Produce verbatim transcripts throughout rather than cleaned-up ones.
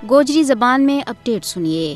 گوجری زبان میں اپڈیٹ سنیے۔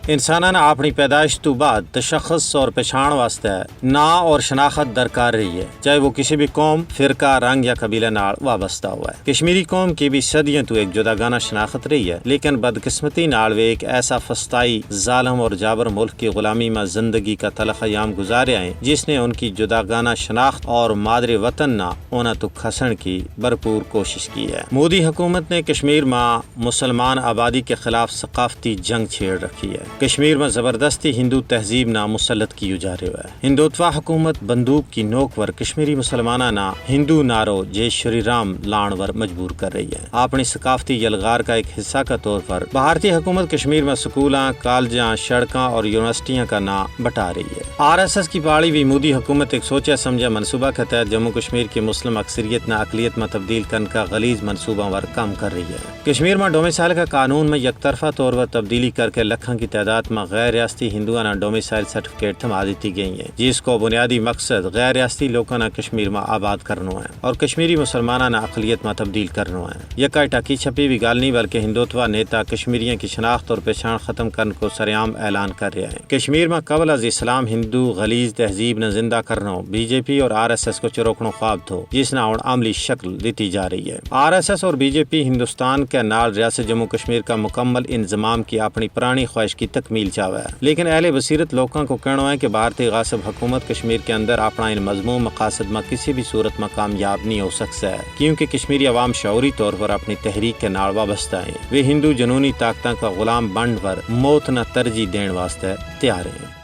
انساناں نا اپنی پیدائش تو بعد تشخص اور پچھان واسطے ناں اور شناخت درکار رہی ہے، چاہے وہ کسی بھی قوم، فرقہ، رنگ یا قبیلے نال وابستہ ہوا ہے۔ کشمیری قوم کی بھی صدیوں تو ایک جداگانہ شناخت رہی ہے، لیکن بدقسمتی نال ویہ ایک ایسا فستائی، ظالم اور جابر ملک کی غلامی ما زندگی کا تلخ ایام گزاریا ہیں، جس نے ان کی جداگانہ شناخت اور مادری وطن نا انہاں تو کھسن کی بھرپور کوشش کی ہے۔ مودی حکومت نے کشمیر ما مسلمان آبادی کے خلاف ثقافتی جنگ چھیڑ رکھی ہے۔ کشمیر ما زبردستی ہندو تہذیب نا مسلط کیو جا رہیو ہے۔ ہندوتوا حکومت بندوق کی نوک ور کشمیری مسلماناں نا ہندو نعرو جے شری رام لان ور مجبور کر رہی ہے۔ اپنی ثقافتی یلغار کا ایک حصہ کا طور پر بھارتی حکومت کشمیر ما سکولاں، کالجاں، شڑکاں اور یونیورسٹیاں کا ناں بٹا رہی ہے۔ آر ایس ایس کی پاڑی وی مودی حکومت ایک سوچا سمجھا منصوبہ کے تحت جموں کشمیر کی مسلم اکثریت نا اقلیت ما تبدیل کرن کا غلیظ منصوباں ور کم کر رہی ہے۔ کشمیر ما ڈومسائل کا قانون ما یک طرفہ طور پر تبدیلی کر کے لکھاں کی تعداد ما غیر ریاستی ہندوؤں نا ڈومسائل سرٹیفکیٹ تھما دیتی گئی ہیں، جس کو بنیادی مقصد غیر ریاستی لوکاں نا کشمیر ما آباد کرنو ہے اور کشمیری مسلماناں نا اقلیت ما تبدیل کرنو ہے۔ یکا ٹاکی چھپی وی گل نہیں، بلکہ ہندوتوا نیتا کشمیریاں کی شناخت اور پہچان ختم کرن کو سریام اعلان کر رہیا ہے۔ کشمیر ما قبل از اسلام ہندو غلیظ تہذیب نا زندہ کرنو بی جے پی اور آر ایس ایس کو چروکنو خواب تھو، جس نا ہن عملی شکل دتی جا رہی ہے۔ آر ایس ایس اور بی جے پی ہندوستان کے نال ریاست جموں کشمیر کا مکمل انضمام کی اپنی پرانی خواہش کی تکمیل چاہوے ہے، لیکن اہل بصیرت لوکاں کو کہنو ہے کہ بھارتی غاصب حکومت کشمیر کے اندر اپنا ان مذموم مقاصد ما کسی بھی صورت ما کامیاب نہیں ہو سکسے، کیونکہ کشمیری عوام شعوری طور پر اپنی تحریک کے نال وابستہ ہیں۔ ویہ ہندو جنونی طاقتاں کا غلام بنڈ پر موت نا ترجیح دین واسطے تیار ہیں۔